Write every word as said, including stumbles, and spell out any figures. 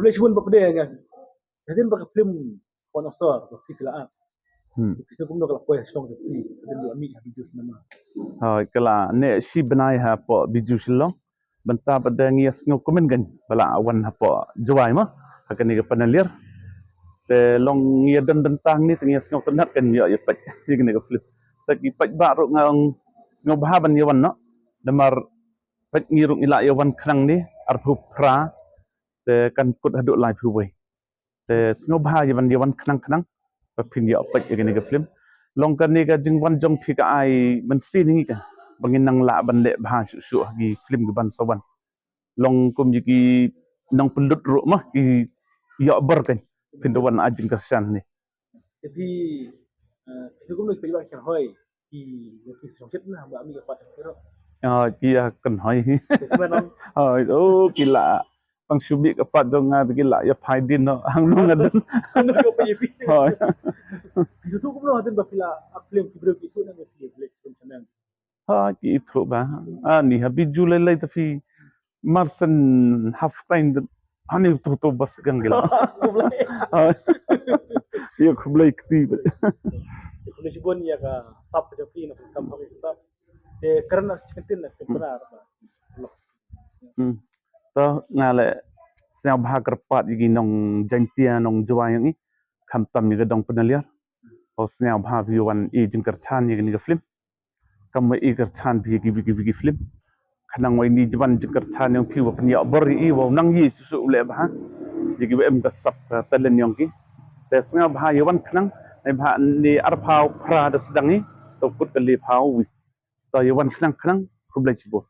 Khublei shibun ba pdeng ïa nga. Hadien ba ka film Pon Nosor ba phi la act. Hmm. Phi sngew kumno ka la poi ha shnong jong phi hadien ba la mih ha Bijou Cinema? Hooid, ka la neh shi bnai hapoh Bijou Shillong. Bynta ba dang ïa sngew kumne kan ba la wan hapoh Jowai mo ha kane ka Panaliar. Te long ïa don bynta ngi te ïa sngew tynnat kan ïa ïa peit ïa kane ka film. Te ki paidbah ruh nga ong sngewbha ban ïa wan noh. Namar peit ngi ruh ngi la ïa wan khnang ne arphew phra. Te kan kut haduh laiphew wei. Te sngewbha ïa wan ïa wan khnang khnang ba phin ïa peit ïa kane ka film. Long kane ka jingwan jong phi ka ai mynsiem ïa ngi ka ba ngin nang lah ban leh bha shuh shuh ha ki film ki ban sa wan. Long kum ïa ki nongpynlut ruh ma ki ïoh bor kan phin da wan ai jingkyrshan ne. Te phi, eh, phi sngewbha ki paidbah ki kynhoi ki, ki sngewsih na ba mih ka pat ka rok. Ah, ki ïa kynhoi. Te kumno? Hooid, oh, ki la tang shu mih ka pat jong nga te ki la ïa phai dien noh hangne nga don. Kumno ka phi phi? Hooid. Phi sngewbha kumno hadien ba phi la act film ki briew ki tu na phi film sngewbha. Ha, ki ithuh bha. Ani ha Bijou lei lei te phi mar shen half time te. Ani tu tu bas gang gila. Khublei. Ha. Ïa khublei kti bha. Khublei shibun ïa ka sap jong phi na kam ha ka sap. Te kren na chicken tin na kren na. Hmm. To nga leh sngewbha kyrpad ïa ki nong Jaintia nong Jowai ïa ngi. Khamtam ïa ka dong Panaliar. To sngewbha phi wan i jingkyrshan ïa kane ka film. Kam wa i kyrchan phi ki ki ki film. Khnang wa ini jwan jingkyrchan yong phi wa pynïoh bor i wa nang yi susu leh bha. Ji ki wa em ka sap ka talent yong ki. Te sngewbha ïa wan khnang ne bha ne arphaw phra da sdang i. To kut ka le phaw wi. To ïa wan khnang khnang khublei shibun.